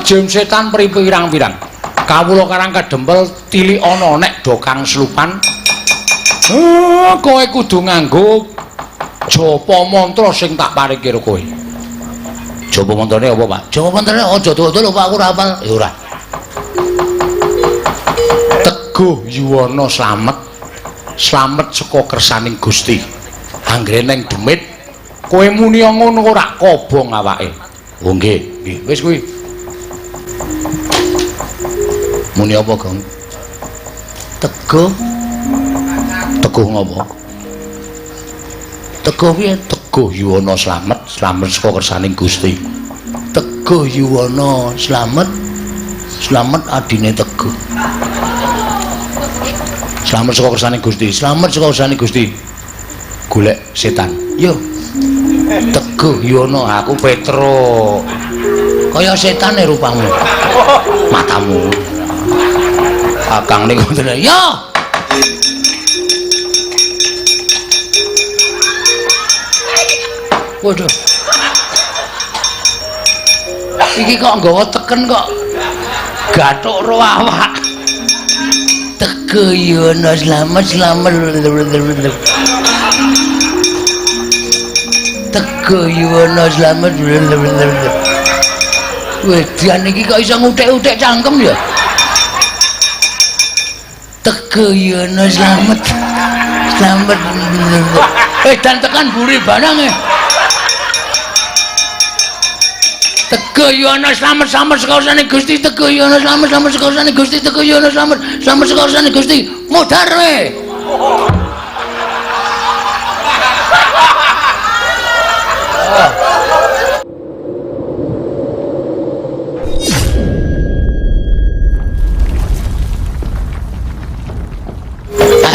Jim setan pirang-pirang. Kawula Karang Kadempel tilik ana nek do kang slupan. Kowe kudu nganggo japa mantra sing tak paringke karo kowe. Japa mantrane apa, Pak? Japa mantrane aja dawa-dawa lho, Pak, aku ora hafal. Ya ora. Teguh Yuwana slamet. Slamet saka kersaning Gusti. Anggere neng demit kowe muni ngono ora kobong awake. Oh nggih, nggih. Wis kuwi. Muni apa, Gong? Teguh. Teguh ngopo? Teguh piye? Teguh Yuwana slamet, slamet saka kersaning Gusti. Teguh Yuwana slamet, slamet adine Teguh. Slamet saka kersaning Gusti, slamet saka kersaning Gusti. Golek setan. Yo. Teguh Yuwana, aku Petro. Kaya setane rupamu. Matamu. Akang niku ngoten. Yo. Waduh. Iki kok nggawa teken kok gathuk ro awak. Teguh Yuwana slamet slamet. Teguh Yuwana slamet. Wedan iki kok iso nguthek-uthek cangkem ya. Teguh Yuwana slamet. Slamet. Wedan tekan buri barang e. Teguh Yuwana slamet slamet saka ursane Gusti. Teguh Yuwana slamet slamet saka ursane Gusti. Teguh Yuwana slamet slamet saka ursane Gusti. Modar we.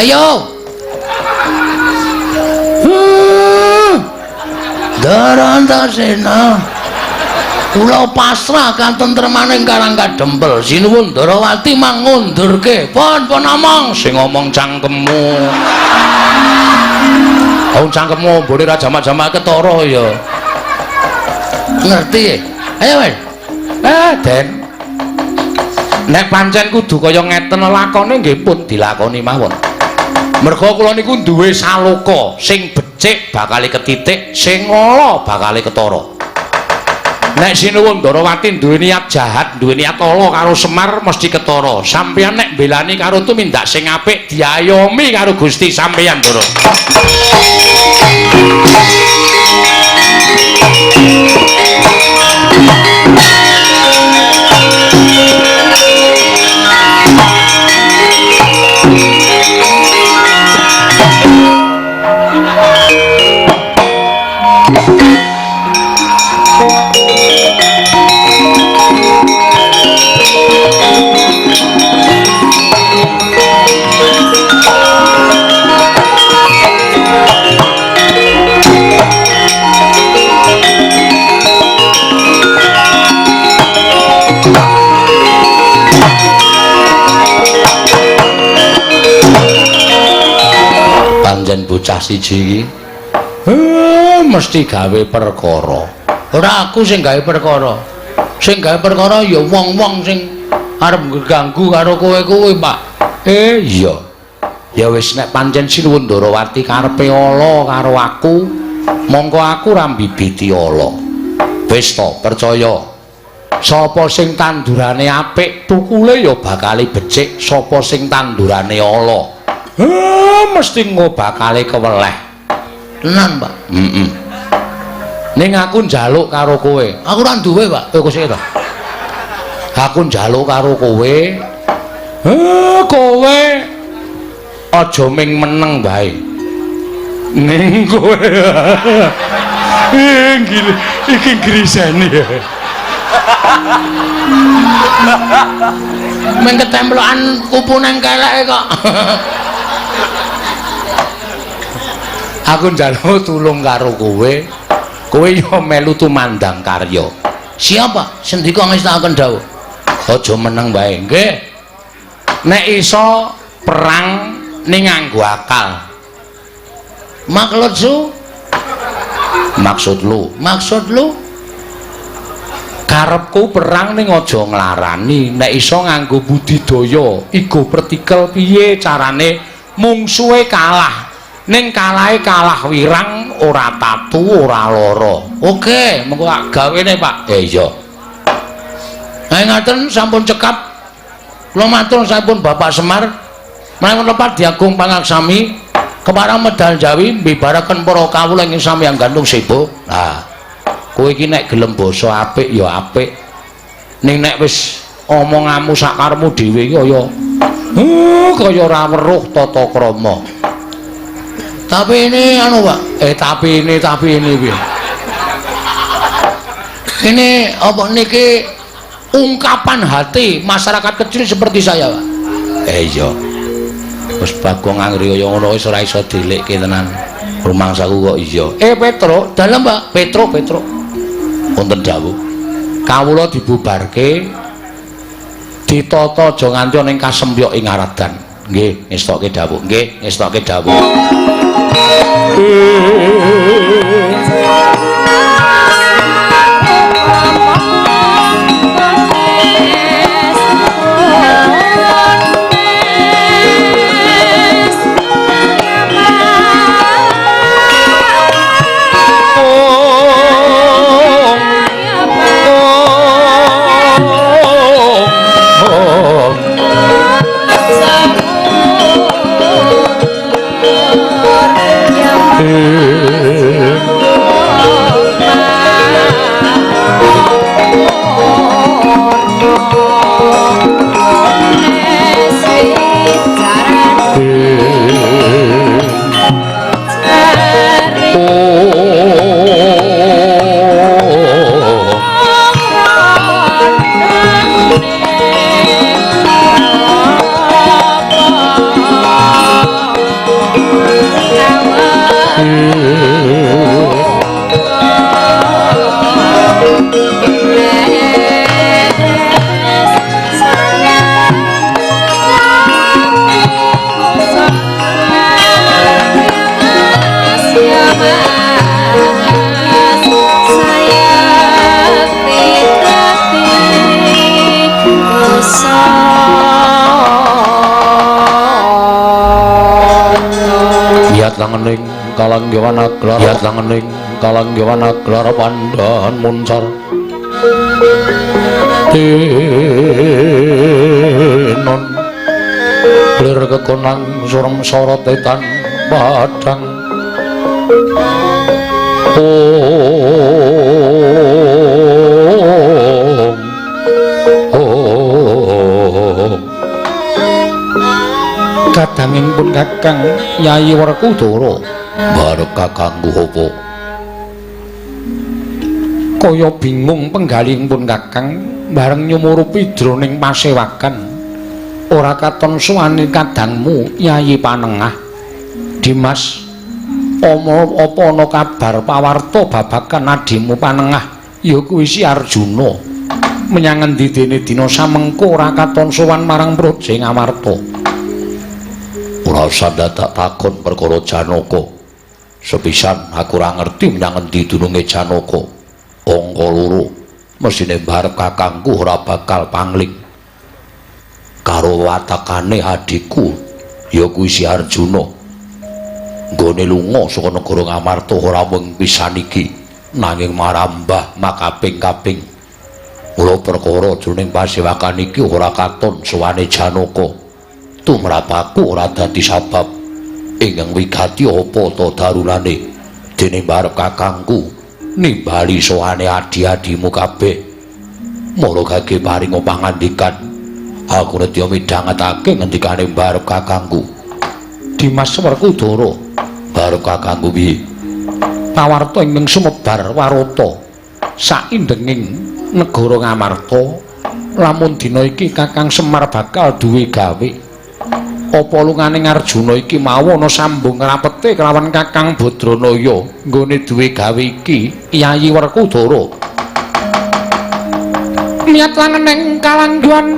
Ayo. Darantasena. Kula pasrah katentremaning Karang Kadempel. Sinuwun Ndarawati mangundurke. Pun pun omong sing ngomong cangkemmu. Oh cangkemmu mbone ra jamak-jamak ketara ya. Ngerti? Ayo wis. Den. Nek pancen kudu kaya ngeten lakone nggih pun dilakoni mawon. Merga kula niku duwe saloka sing becik bakale ketitik, sing ala bakale ketara. Nek Sinuwun Ndarawati duwe niat jahat, duwe niat ala karo Semar mesti ketara. Sampeyan nek mbelani karo tumindak sing apik diayomi karo Gusti sampeyan, Ndara. Pancen bocah siji iki mesti gawe perkara. Ora aku sing gawe perkara. Sing gawe perkara ya wong-wong sing arep ngganggu karo kowe kuwi, Pak. Iya. Ya wis nek pancen Sinuwun Ndarawati karepe ala karo aku, mongko aku ora mbibiti ala. Wis to, percaya. Sapa sing tandurane apik, tukule ya bakale becik. Sapa sing tandurane ala, mesti engko bakale keweleh. Tenan, Pak. Heeh. Ning aku njaluk karo kowe. Aku ora duwe, Pak. Kowe sik to. Aku njaluk karo kowe. Kowe aja ming meneng wae. Ning kowe. Iki grisene. Ming ketemplokan kupu nang keleke kok. Aku njaluk tulung karo kowe. Kowe yo melu tumandang karya. Siapa? Sendika ngestakaken dawuh. Aja meneng wae, nggih. Nek iso perang ning nganggo akal. Maksud su? Maksud lu? Maksud lu? Karepku perang ning aja nglarani, nek iso nganggo budidaya, igo pertikel piye carane mungsuhe kalah. Ning kalahe kalah wirang, ora tatu, ora lara. Oke, mengko tak gawene, Pak. Iya. Nah, ngaten sampun cekap. Kula matur sampun Bapak Semar. Menawi lepat diagung pangaksami keparang medal Jawi mbibaraken para kawula ing samyang gantung sebo. Nah, kowe iki nek gelem basa apik ya apik. Ning nek wis omonganmu sakarepmu dhewe iki kaya kaya ora weruh tata krama. Tapi ini anu, Pak. Tapi ini piye? Ini apa niki ungkapan hati masyarakat kecil seperti saya, Pak. Iya. Wis Bagong anggere kaya ngono wis ora iso dilikke tenan. Rumangsaku kok iya. Petro, dalem, Pak. Petro, Petro. Wonten dawuh. Kawula dibubarke ditata aja nganti ana ing kasempyok ing Aradan. Nggih, ngestokke dawuh. Nggih, ngestokke dawuh. Langening kalanggewan aglar yat langening kalanggewan aglar pandhan muncar tinon lir kekonang surem sorot etan padang om om kadanging pun Kakang Yayi Werkudara bareng kakangku apa kaya bingung penggalihing pun Kakang bareng nyumurupi jroning pasewakan ora katon suwane kadangmu Yayi Panengah. Dimas, apa ana kabar pawarta babagan adimu Panengah ya kuwi si Arjuna menyang endi dene dina samengko ora katon sowan marang Praja Ngamarta. Ora usah dadak takon perkara Janaka. Sepisan aku ora ngerti menyang endi dununge Janaka. Angka loro mesine mbarep kakangku ora bakal pangling karo watakane adhiku ya kuwi si Arjuna. Nggone lunga saka negara Ngamarta ora mung pisan iki, nanging marambah makaping-kaping. Mula perkara jroning pasewakan iki ora katon sowane Janaka. Tumrap aku ora dadi sabab ingkang wigati apa ta darulane dene mbarep kakangku nimbali sowane adi-adimu kabeh. Mara gage paringa pangandikan aku nedya midhangetake ngendikane mbarep kakangku. Dimas Werkudara barep kakangku piye? Pawarta ingkang sumebar warata saindenging negara Ngamarta lamun dina iki Kakang Semar bakal duwe gawe. Apa lungane Arjuna iki mau ana sambung rapete kelawan Kakang Badranaya nggone duwe gawe iki Yayi Werkudara. Miyat langening kalangguan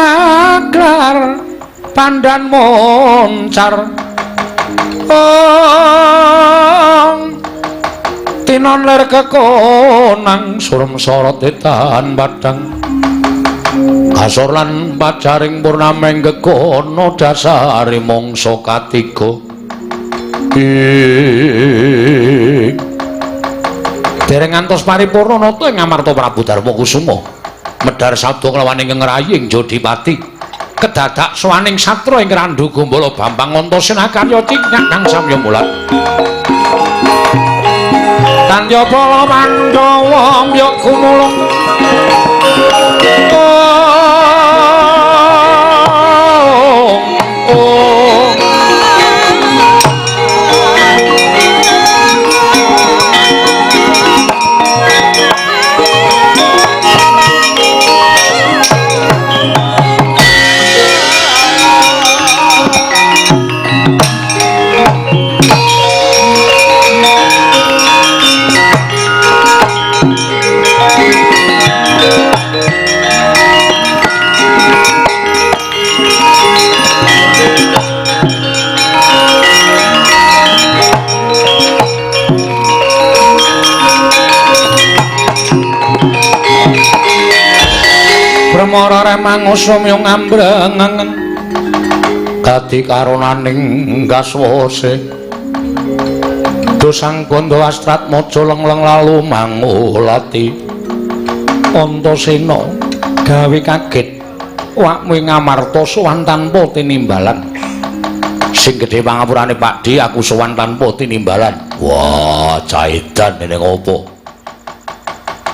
aglar pandan moncar ong Tinon lir kekonang surem sorot edan padang. Kasor lan pacaring purnameng gegono dasare mangsa katiga. Ing dereng ngantos paripurna nata ing Amarta Prabu Darma Kusuma. Medhar sabda kelawan ingkang ngrayi ing Jodipati. Kedadak sowaning satra ing Randhu Gombala Bambang Antasena karya cingak kang samya mulat. Tandya bala Pandhawa mbya gumulung. Oh, oh. Bremara remangsa mung ambrengen gati karonaning gaswase dosang bondo astratmaja lengleng lalu mangulati Antasena gawe kaget wakmu ing Amarta sowan tanpa tinimbalan. Sing gedhe pangapurane Pakdhe, aku sowan tanpa tinimbalan. Wah, caidan dene ngopo?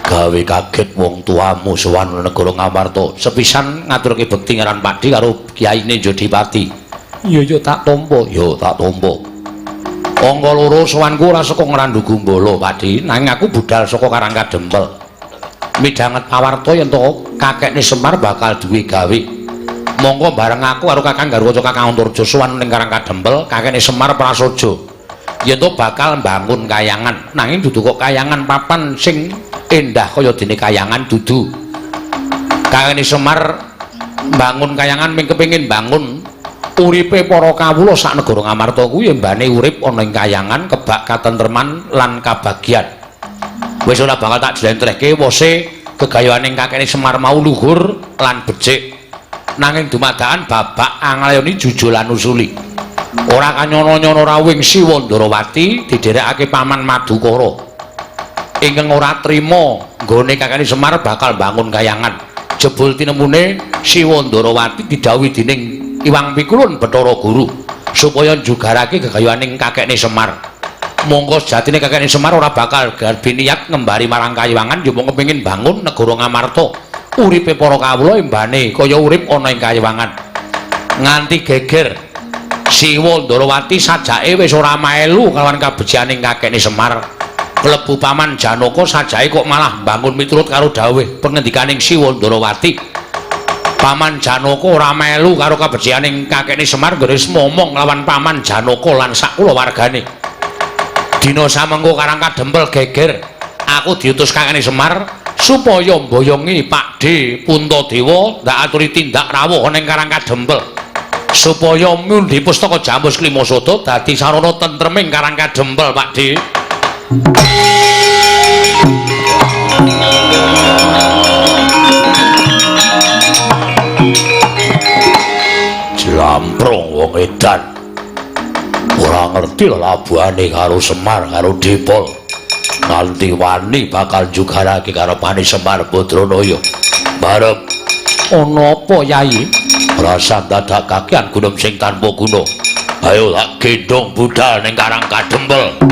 Gawe kaget wong tuamu sowan negara Ngamarta. Sepisan ngaturke bekti ngaran Pakdhe karo kiyaine Jodipati. Iya ya tak tampa, ya tak tampa. Angka loro sowanku ora saka Ngrandu Gumbala, Pakdhe, nanging aku budal saka Karang Kadempel. Midhanget pawarta yen to kakekne Semar bakal duwe gawe. Monggo bareng aku karo Kakang Garwaca Kakang Antarja sowan ning Karang Kadempel, kakekne Semar prasaja. Yen to bakal mbangun kayangan, nanging dudu kok kayangan papan sing endah kaya dene kayangan dudu. Kakekne Semar mbangun kayangan ming kepengin bangun uripe para kawula sak negara Ngamarta kuwi mbane urip ana ing kayangan kebak katentreman lan kabagyan. Wis ora bakal tak jlentrehke wose gegayaning kakekne Semar mau luhur lan becik. Nanging dumadakan babak anglayoni jujulan usuli. Ora kanyono-nyono rawuhing Siwa Ndarawati didherekake Paman Madukara. Ingkang ora trima nggone kakekne Semar bakal bangun kayangan. Jebul tinemune Siwa Ndarawati didhawuhi dening Iwang Pikulun Bathara Guru supaya njugarake gegayaning kakekne Semar. Mongko sejatine kakekne Semar ora bakal garbi niat ngembari marang kayangan, yo mung kepengin bangun negara Ngamarta. Uripe para kawula embane kaya urip ana ing kayangan. Nganti geger Siwa Ndarawati sajake wis ora melu kalawan kabecikaning kakekne Semar. Klebu Paman Janaka sajake kok malah mbangun miturut karo dawuh pengendikaning Siwa Ndarawati. Paman Janaka ora melu karo kabecikaning kakekne Semar, nggone momong lawan Paman Janaka lan sak kulawargane. Dina samengko Karang Kadempel geger, aku diutus kakekne Semar supaya mboyongi Pakdhe Puntadewa ndak aturi tindak rawuh ning Karang Kadempel supaya mundi pustaka Jamus Klimasada dadi sarana tentreming Karang Kadempel, Pakdhe. Jlamprong wong edan. Ora ngerti lelabuhane karo Semar karo Dipol. Nganti wani bakal jugarake karepane Semar Badranaya. Barep ana apa, Yai? Rasa dadak kakean gunung sing tanpa guna. Ayo tak gendhong budal ning Karang Kadempel.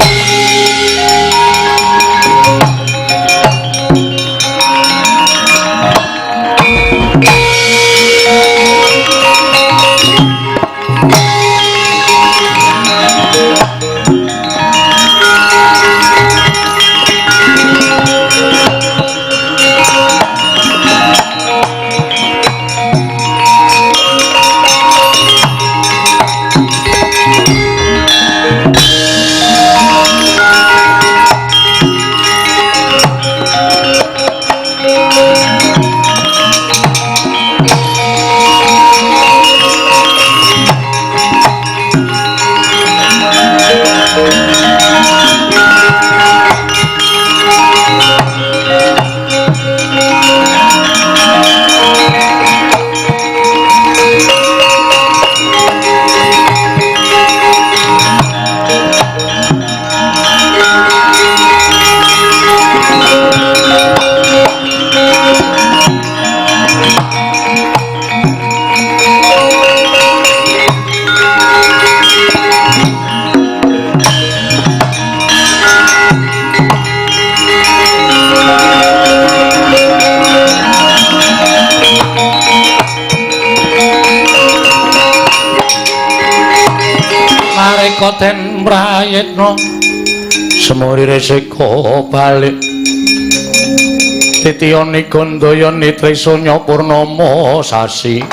Nalika den prayitna semuri resika balik titiyane gandayane trisanya purnama sasi.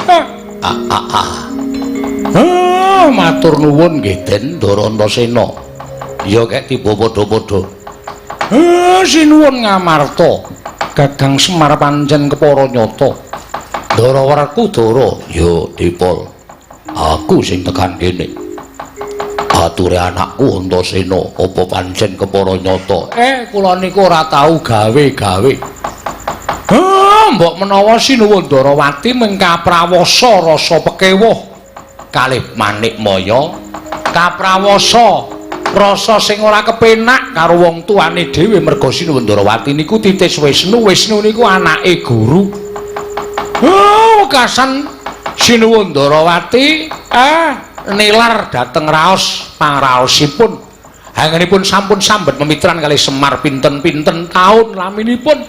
Matur nuwun nggih Den Ndarantasena. Ya kek tiba padha-padha. Sinuwun ngamarta Gagang Semar pancen kepara nyata. Ndara Werkudara ya Dipol. Aku sing tekan kene. Ature anakku Antasena apa pancen kepara nyata? Kula niku ora tau gawe-gawe. Mbok menawa Sinuwun Ndarawati mung kaprawasa rasa pekewuh kalih Manik Maya, kaprawasa rasa sing ora kepenak karo wong tuane dhewe merga Sinuwun Ndarawati niku titis Wisnu, Wisnu niku anake guru. Wekasan Sinuwun Ndarawati nilar dhateng raos pangraosipun. Anggenipun sampun sambet memitran kalih Semar pinten-pinten taun laminipun.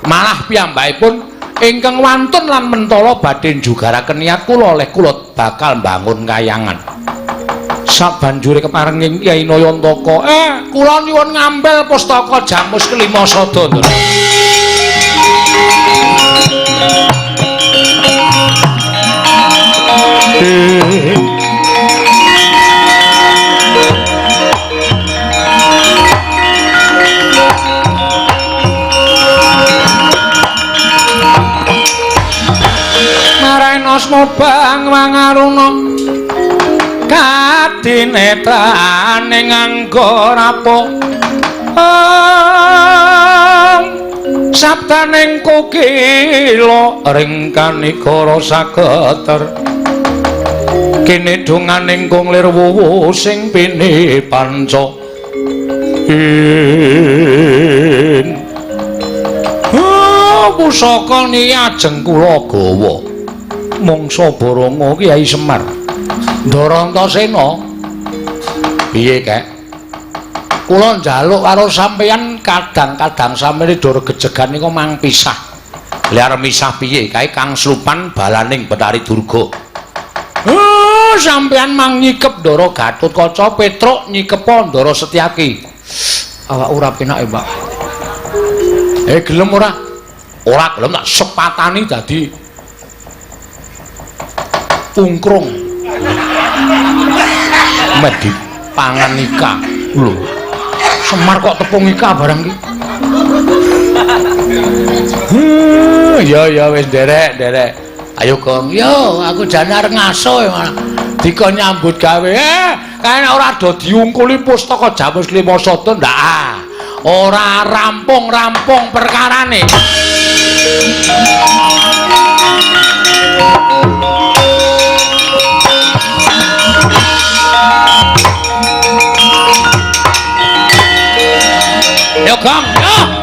Malah piyambakipun ingkang wantun lan mentala badhe njugaraken niat kula oleh kula bakal mbangun kayangan. Sabanjure keparenging Kyai Nayantaka, kula nyuwun ngambel pustaka Jamus kelima sada. Asma bang wangaruna kadinetrane nganggo rapo sabdaning kokila ring kanikara saketer kene donganing kung lir wuwu sing pini panca in pusaka niki ajeng kula gawa mangsa Baronga Kyai Semar. Ndarantasena piye kek? Kula njaluk karo sampeyan kadang-kadang sampeyan dor gejegan niku mang pisah. Lha arep misah piye? Kae Kang Slupan balaning Bathari Durga. Sampeyan mang nyikep Ndara Gatotkaca Petruk nyikepa Ndara Setyaki. Awak ora penak e, Pak. Gelem ora? Ora gelem tak sepatani dadi ungkrung. Meh dipangan ika. Lho. Semar kok tepung ika barang iki. Ya ya wis nderek, nderek. Ayo Gong, yo aku jane arep ngaso malah dikon nyambut gawe. Kae nek ora do diungkuli pustaka Jamus Lima Sada ndak. Ora rampung-rampung perkarane. Yo Gong, yo.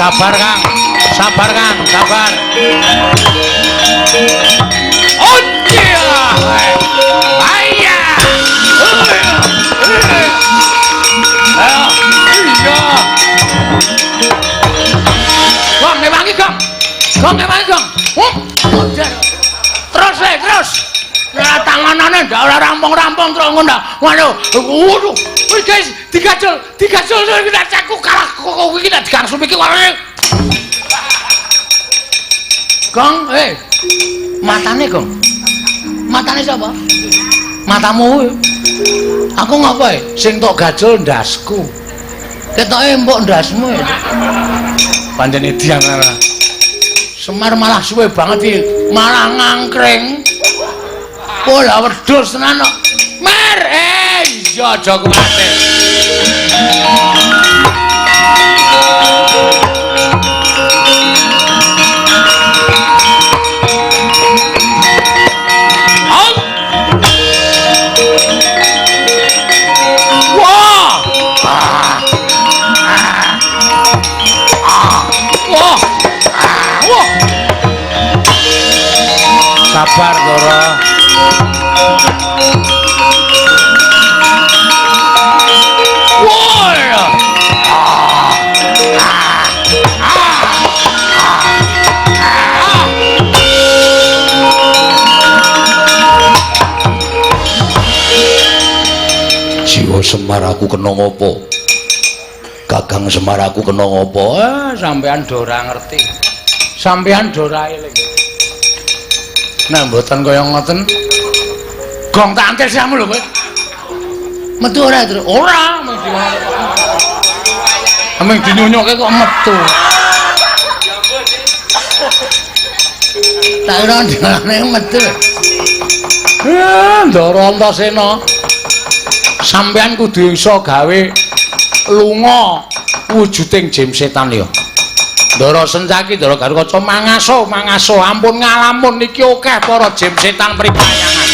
Sabar Kang, sabar Kang, sabar. Oh iya, ayah, iya. Gong ngewangi Gong, Gong ngewangi Gong. Terus terus. Lah tanganane ndak ora rampung-rampung terus ngono. Waduh, waduh. Wis guys, digajol, digajol iki tak caku kalah kok iki tak digangsum iki warane. Gong, matane Gong. Matane sapa? Matamu. Aku ngapa e? Sing tok gajol ndasku. Ketoke empuk ndasmu e. Pancen edian ora. Semar malah suwe banget iki, malah ngangkring. Oh lah wedhus tenan kok. Mer, iya aja kuwatir. Wah! Wah! Wah! Sabar, Ndara. Jiwa Semar aku kena ngopo? Kakang Semar aku kena ngopo? Sampean do ora ngerti. Sampean do ora eling. Nek mboten kaya ngoten, gong tak antir siramu lho kowe. Metu ora, Tru? Ora, mung dinyunyuke kok metu. Tak kira dalane metu. Ndara Antasena. Sampean kudu iso gawe lunga wujuding jim setan ya. Ndara Sencaki, Ndara Garukaca mangaso, mangaso, ampun ngalamun niki akeh para jim setan pripayangan.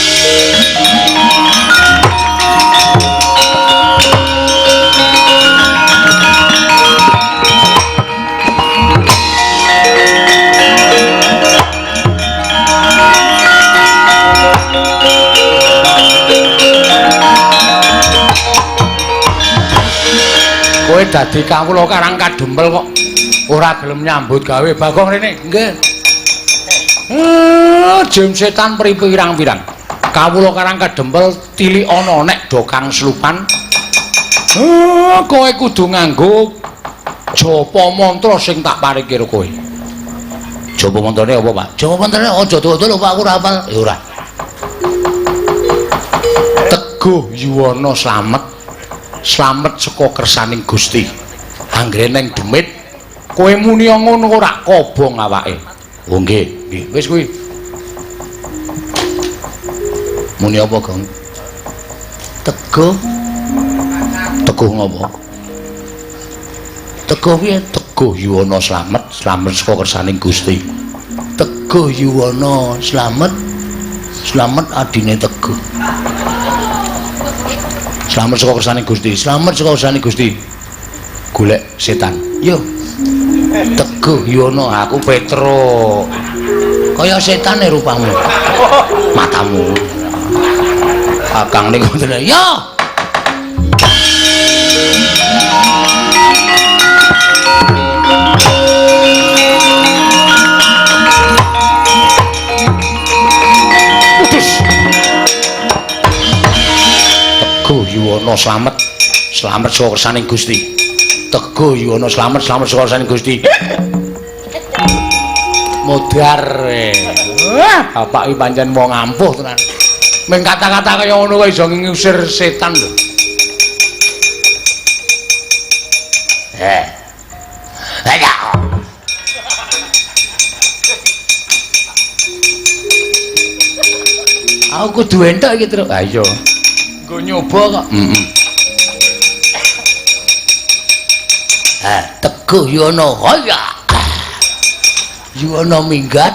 Kowe dadi kawula karang kadempel kok ora gelem nyambut gawe. Bagong rene. Nggih. Jim setan pirang-pirang. Kawula karang kadempel tilik ana nek do kang slupan. Kowe kudu nganggo japa mantra sing tak paringke karo kowe. Japa mantrane apa, Pak? Japa mantrane aja dawa-dawa lho, Pak, aku ora hafal. Ya ora. Teguh Yuwana slamet. Slamet saka kersaning Gusti. Anggere neng demit kowe muni ngono ora kobong awake. Oh nggih, nggih. Wis kuwi. Muni apa, Gong? Teguh. Teguh ngopo? Teguh piye? Teguh Yuwana slamet, slamet saka kersaning Gusti. Teguh Yuwana slamet, slamet adine Teguh. Slamet saka kersane Gusti, slamet saka kersane Gusti. Golek setan. Yo. Teguh Yuwana, aku Petro. Kaya setane rupamu. Matamu. Kakang niku ngoten. Yo. Putus. Teguh Yuwana slamet, slamet saka kersaning Gusti. Teguh Yuwana slamet, slamet saka kersaning Gusti. Modar. Wah, bapak iki pancen wong ampuh tenan. Ming kata-kata kaya ngono kok iso ngusir setan lho. Aku kudu entuk iki, Tru. Ha iya. Nggo nyoba kok. Heeh. Teguh Yuwana hoya. Yuwana minggat.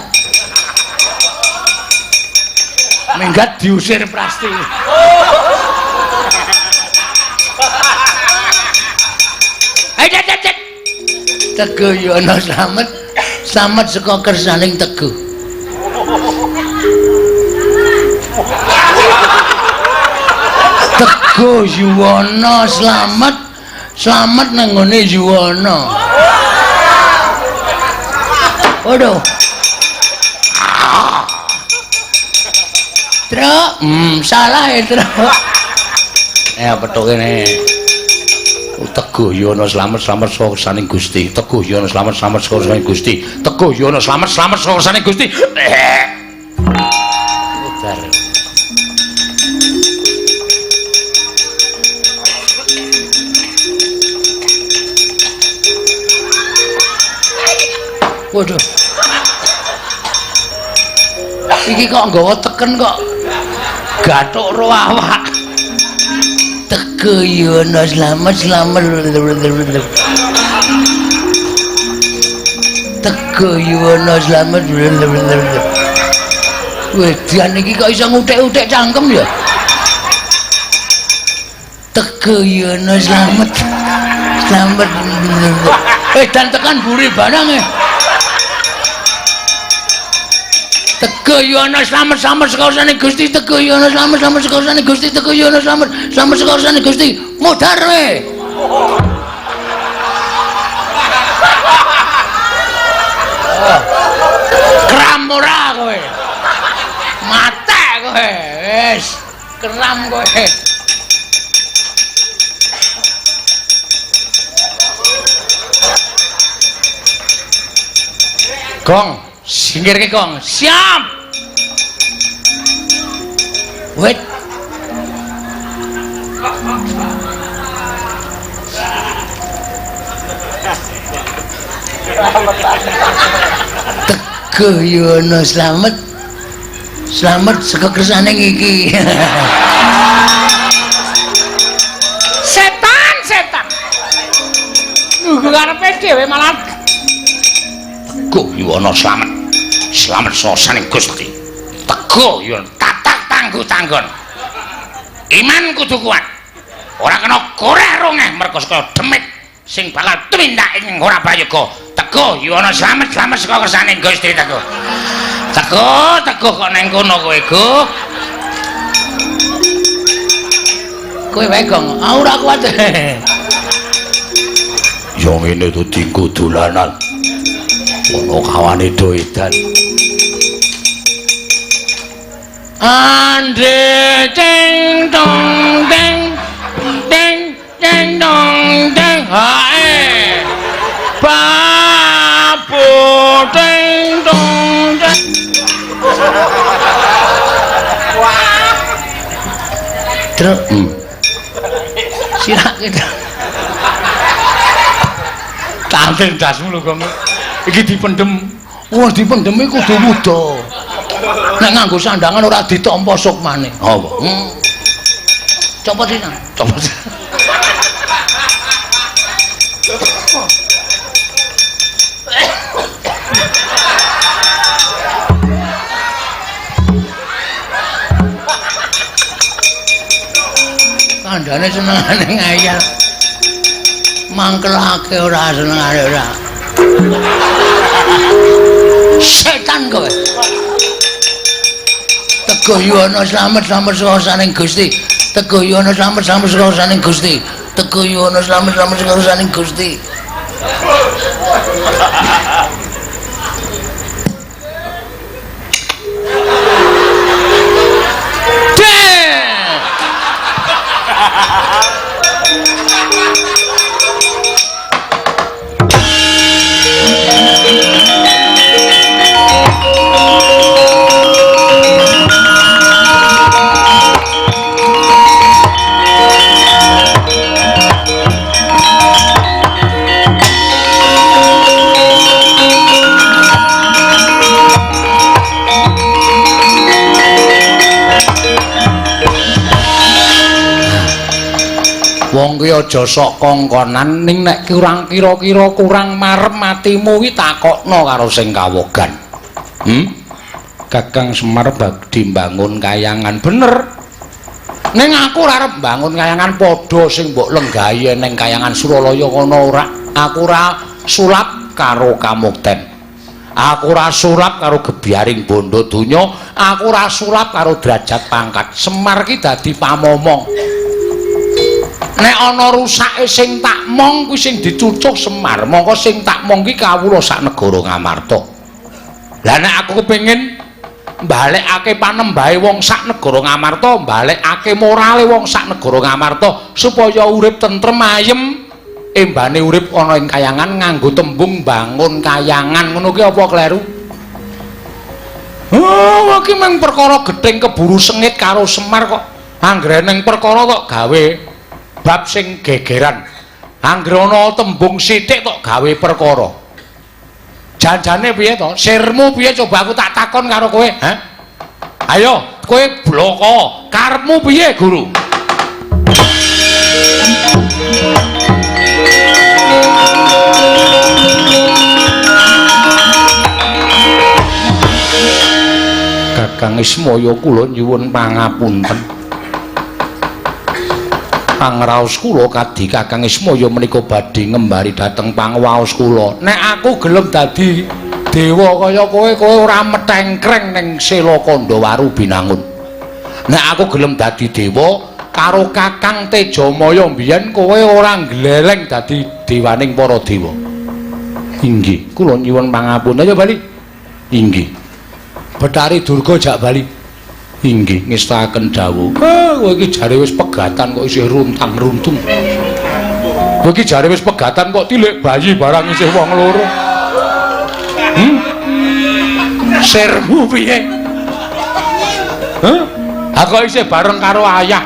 Minggat diusir Prasti. Teguh Yuwana slamet, slamet saka kersaning Teguh. Teguh Yuwana slamet, slamet nang nggone Yuwana. Waduh. Truk, salah ya, Truk. Petuk kene. Teguh Yuwana slamet, slamet saka kersaning Gusti. Teguh Yuwana slamet, slamet saka kersaning Gusti. Teguh Yuwana slamet, slamet saka kersaning Gusti. Modar. Waduh. Iki kok nggawa teken kok gathuk ro awak. Teguh Yuwana slamet slamet. Teguh Yuwana slamet. Wedan iki kok iso nguthek-uthek cangkem ya. Teguh Yuwana slamet. Slamet. Edan tekan buri barang e. Teguh Yuwana slamet slamet sekausane Gusti. Teguh Yuwana slamet slamet sekausane Gusti. Teguh Yuwana slamet slamet sekausane Gusti. Modar we. Kram ora kowe. Matek kowe. Wis, kram kowe. Gong, singkirke gong. Siap. Wit. Teguh Yuwana slamet. Slamet saka kersane iki. Setan, setan. Nunggu karepe dhewe malah Teguh Yuwana slamet. Slamet sasaning Gusti. Teguh Yuwana tatak tangguh tanggon. Iman kudu kuat. Ora kena koreh rongeh merga saka demit sing bakal tumindak ing ora prayoga. Teguh Yuwana slamet slamet saka kersaning Gusti Teguh. Teguh, teguh kok neng kono kowe, Guh. Kowe wae, Gong. Aku ora kuat. Ya ngene to dinggo dolanan. Ono kawane do edan. Andre ding dong ding ding ding dong ding hae. Babu ding dong ding. Truk. Sirake. Tanten dasmu lho, Gong. Iki dipendhem. Wah, dipendhem iki kudu wuda. Nek nganggo sandangan ora ditampa sukmane. Apa? Copot iki. Copot. Kandhane senengane ngayal. Mangkelake ora senengane ora. Setan kowe. Teguh Yuwana slamet slamet sakasaning Gusti. Teguh Yuwana slamet slamet sakasaning Gusti. Teguh Yuwana slamet slamet sakasaning Gusti. Wong ki aja sok kongkonan ning nek kurang kira-kira kurang marem atimu kuwi takokno karo sing kawogan. Kakang Semar badhe mbangun kayangan bener. Ning aku ora arep mbangun kayangan padha sing mbok lenggahi ning kayangan Suralaya kono ora. Aku ora sulap karo kamukten. Aku ora sulap karo gebyaring bondo donya, aku ora sulap karo derajat pangkat. Semar ki dadi pamomong. Nek ana rusake sing tak mong kuwi sing dicucuh Semar, mongko sing tak mong ki kawula sak negara Ngamarta. Lah nek aku kepengin mbalekake panembahe wong sak negara Ngamarta, mbalekake morale wong sak negara Ngamarta supaya urip tentrem ayem, embane urip ana ing kayangan nganggo tembung bangun kayangan ngono ki apa kleru? Oh, iki mung perkara gething keburu sengit karo Semar kok. Anggere ning perkara kok gawe bab sing gegeran. Anggere ana tembung sithik tok gawe perkara. Janjane piye to? Sirmu piye coba aku tak takon karo kowe, ha? Ayo, kowe bloko. Karepmu piye, Guru? Kakang Ismaya kula nyuwun pangapunten. Pangraos kula kadhi Kakang Ismaya menika badhe ngembari dhateng pangwaos kula. Nek aku gelem dadi dewa kaya kowe, kowe ora metengkreng ning Sela Kandhawaru Binangun. Nek aku gelem dadi dewa karo Kakang Tejamaya mbiyen kowe ora gleleng dadi dewaning para dewa. Inggih, kula nyuwun pangapunten. Ayo bali. Inggih. Bathari Durga jak bali. Inggih, ngestakaken dawuh. Kowe iki jare wis pegatan kok isih runtang-runtung. Kowe iki jare wis pegatan kok tilik bayi barang isih wong loro. Sirmu piye? Hah? Ha kok isih bareng karo ayah.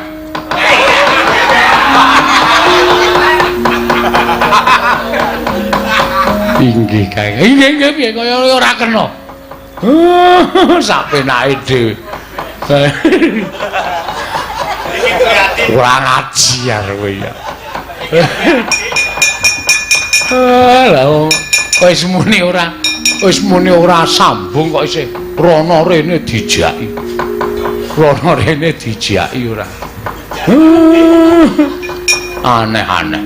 Inggih, Kang. Inggih, inggih piye kaya ora kena. Sapenake dhewe. Kurang ajar kowe ya. Lah wis muni ora sambung kok isih rono rene dijaki. Rono rene dijaki ora. Aneh-aneh.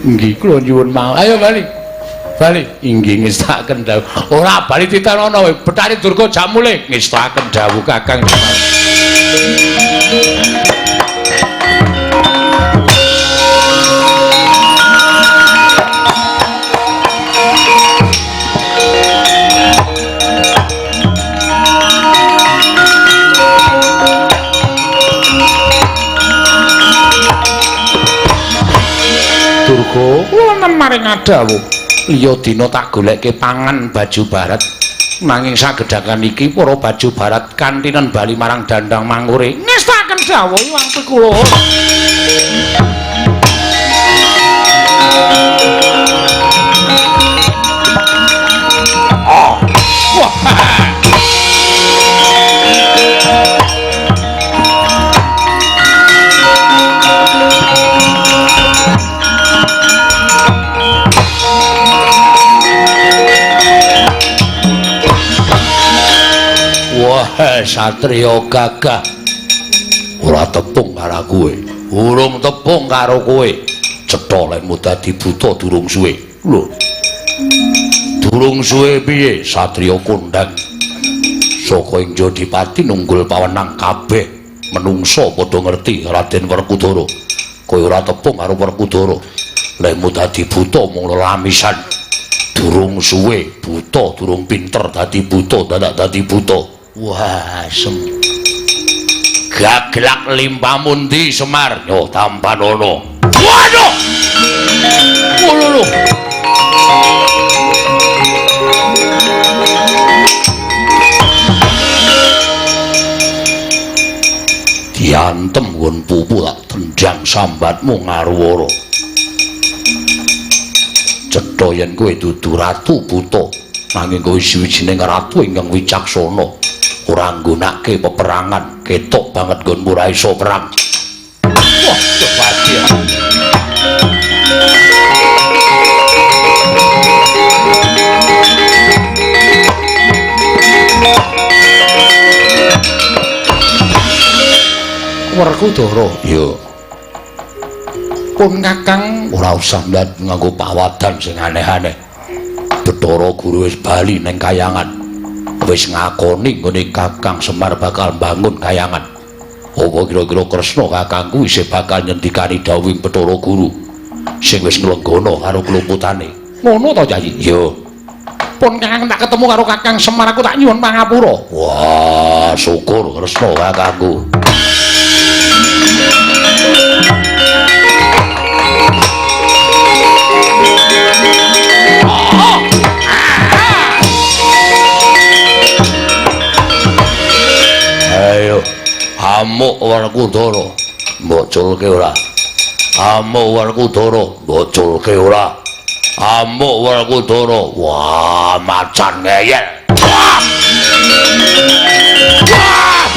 Nggih kula nyuwun mawon. Ayo bali. Bali. Inggih ngestakaken dawuh. Ora bali titenono kowe. Bathari Durga jak mulih ngestakaken dawuh Kakang. Durga kula maring dawuh. Liya dina tak goleke pangan baju barat, nanging sagedhakan iki para baju barat kantinen bali marang dandang mangure. Ngestakaken dawuh iwang kula. Oh. Wah. Wah, satriya gagah. Ora tepung karo kowe. Urung tepung karo kowe. Cetha lehmu dadi buta durung suwe. Lho. Durung suwe piye satriya kondhang? Saka ing Jodipati nunggul pawenang kabeh menungsa padha ngerti Raden Werkudara. Kowe ora tepung karo Werkudara. Lehmu dadi buta mung lelamisan. Durung suwe buta, durung pinter dadi buta, dadak dadi buta. Wah, sem. Gaglak limpamu ndi Semar? Yo tampanono. Waduh. Lho. Diantem nggon pupu tak tendang sambatmu ngaruwara. Cetha yen kowe dudu ratu buta, nanging kowe siwijining ratu ingkang wicaksana. Ora nggunakake peperangan, ketok banget nggonmu ora iso perang. Wah, kebahagia. Werkudara, ya. Pun Kakang ora usah nganggo pawadan sing aneh-aneh. Bathara Guru wis bali ning kayangan. Wis ngakoni nggone Kakang Semar bakal mbangun kayangan. Apa kira-kira Kresna kakangku isih bakal nyendikani dawuhing Bathara Guru sing wis nglenggana karo kluputane. Ngono to, Yayi? Iya. Pun Kakang tak ketemu karo Kakang Semar aku tak nyuwun pangapura. Wah, syukur Kresna kakangku. Ayo, amuk Werkudara, mbok culke ora? Amuk Werkudara, mbok culke ora? Amuk Werkudara. Wah, macan ngeyel. Wah! Wah!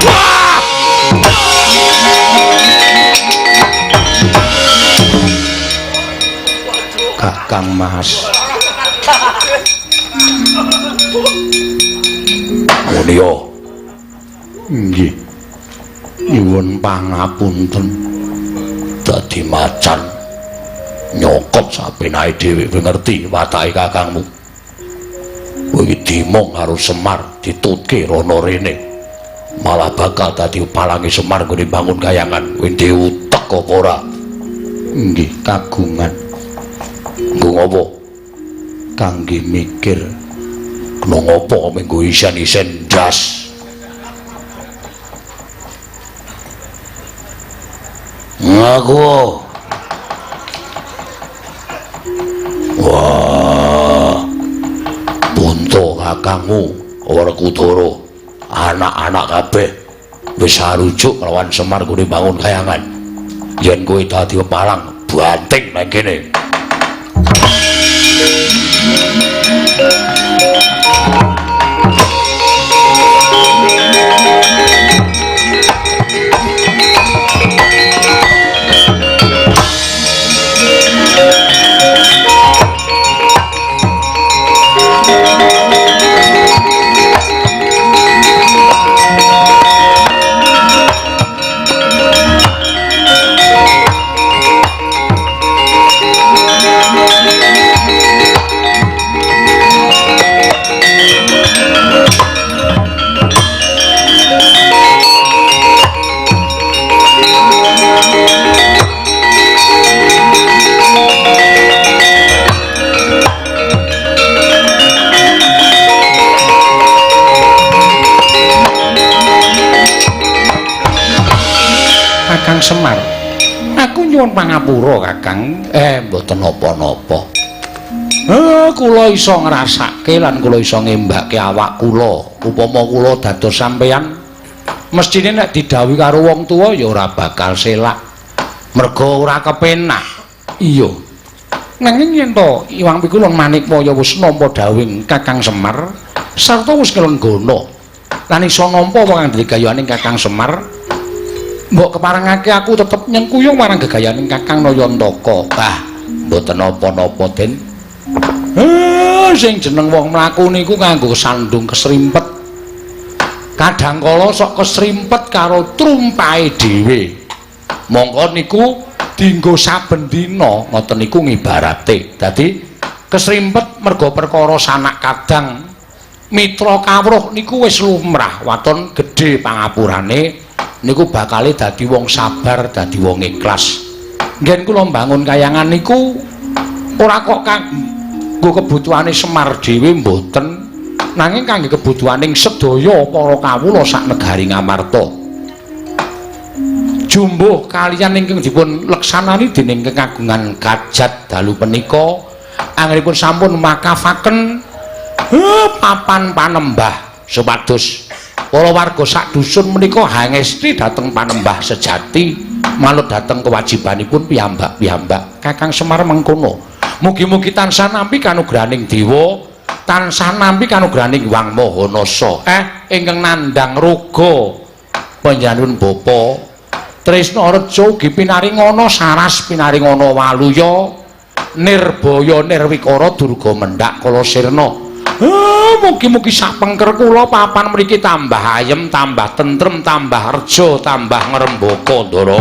Wah! Kakang Mas. Mulya. Nggih. Nyuwun pangapunten. Dadi macan nyokot sapenake dhewe kowe ngerti watake kakangmu. Kowe iki dimong karo Semar ditutke rono rene. Malah bakal dadi palange Semar nggone bangun kayangan. Kowe ndek utek apa ora? Nggih, kagungan. Nggo ngopo? Kangge mikir. Kena ngopo menggo isen-isen ndas. Ngaku. Wah. Bunto kakangmu Werkudara, anak-anak kabeh wis arujuk lawan Semar nggone bangun kayangan. Yen kowe dadi pepalang, banting nang kene. Kakang Semar, aku nyuwun pangapura Kakang. Mboten napa-napa. Kula iso ngrasake lan kula iso ngembake awak kula. Upama kula dados sampeyan, mestine nek didhawuhi karo wong tuwa ya ora bakal selak. Merga ora kepenak. Iya. Nanging yen to Iwang Pikul lan Manikmaya wis nampa dhawuhing Kakang Semar sarta wis nglenggana lan iso nampa apa kang digayaning Kakang Semar, mbok keparengake aku tetep nyengkuyung marang gegayaning Kakang Nayantaka. Bah, mboten napa-napa, Den. Sing jeneng wong mlaku niku nganggo sandung kesrimpet. Kadang kala sok kesrimpet karo trumpahe dhewe. Mongko niku dienggo saben dina, ngoten niku ngibarate. Dadi kesrimpet merga perkara sanak kadang mitra kawruh niku wis lumrah, waton gedhe pangapurane niku bakale dadi wong sabar, dadi wong ikhlas. Nggen kula mbangun kayangan niku ora kok kanggo kebutuhane Semar dhewe mboten, nanging kangge kebutuhaning sedaya para kawula sak negari Ngamarta. Jumbuh kaliyan ingkang dipun leksanani dening kagungan kajat dalu punika anggenipun sampun makafaken papan panembah supados para warga sak dusun menika hangesti dhateng panembah sejati manut dhateng kewajibanipun piyambak-piyambak. Kakang Semar mengkono. Mugi-mugi tansah nampi kanugrahaning dewa, tansah nampi kanugrahaning Hyang Maha Nasa. Ingkang nandhang raga panjenenganipun Bapa Tresna Reja ugi pinaringana saras pinaringana waluya nirbaya nirwikara durga mendhak kala sirna. Mugi-mugi sapengker kula papan mriki tambah ayem, tambah tentrem, tambah reja, tambah ngrembaka, Ndara.